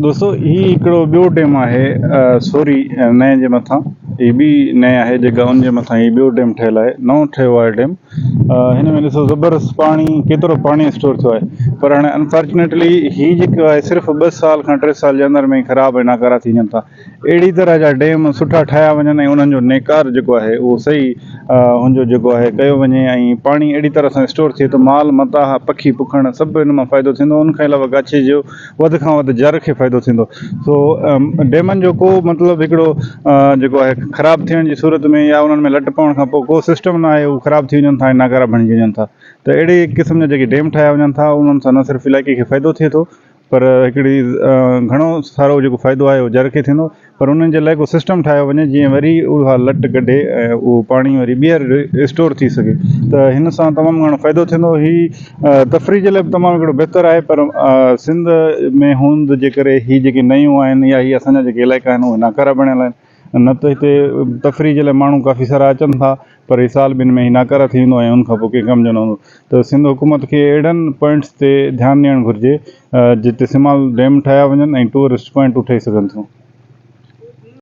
دوستو هي هڪڙو ٻيو ڊيم آهي سوري نئين جي مٿان هي ٻي نئين آهي جيڪا ان جي مٿان هي ٻيو ڊيم ٺهيل آهي نئون ٺهيو آهي ڊيم هن ۾ ڏسو زبردست پاڻي ڪيترو پاڻي اسٽور ٿيو آهي پر هاڻي انفارچونيٽلي هي جيڪو آهي صرف ٻه سال کان ٽي سال جي اندر ۾ خراب ۽ ناڪارا ٿي وڃن ٿا اهڙي طرح جا ڊيم سٺا ٺاهيا وڃن ۽ انهن جو نيڪار جيڪو آهي اهو صحيح ان جو جيڪو آهي ڪيو وڃي ۽ پاڻي اهڙي طرح سان اسٽور ٿئي ته مال متاع پکي پکڻ سڀ ان مان فائدو ٿيندو ان کان علاوه ڪاڇي جو وڌ کان وڌ جر کي فائدو ٿيندو سو ڊيمن جو ڪو مطلب هڪڙو جيڪو آهي خراب ٿيڻ جي صورت ۾ يا انهن ۾ لٽ پوڻ کان پوء ڪو سسٽم نه آهي هو خراب ٿي وڃن ٿا ۽ ناڪارا بڻجي وڃن ٿا ته اهڙي قسم جا جيڪي ڊيم ٺاهيا وڃن ٿا انهن سان نه صرف علائقي کي فائدو ٿئي ٿو پر هڪڙي گهڻو سارو جيڪو فائدو آهي اهو جر کي ٿيندو پر انهن جي لاء ڪو سسٽم ٺاهيو وڃي جيئن وري اها لٽ ڪڍي ۽ اهو پاڻي وري ٻيهر اسٽور ٿي سگهي ته هن سان تمام گهڻو فائدو ٿيندو هي تفريح جي لاء به تمام هڪڙو بهتر آهي پر سنڌ ۾ هوند جي ڪري هي جيڪي نيون آهن يا هي اسان جا جيڪي علائقا آهن اهي ناڪارا بڻيل آهن نه ته هتي تفريح جي لاء ماڻهو ڪافي سارا اچن ٿا پر هي سال ٻن ۾ هي ناڪاره ٿي ويندو ۽ ان کان پوء ڪنهن ڪم جو نه هوندو ته سنڌ حڪومت کي اهڙن پوائنٽس تي ڌيان ڏيڻ گهرجي جتي سمال ڊيم ٺاهيا وڃن ۽ ٽوئرسٽ پوائنٽون ٺهي سگهن ٿيون.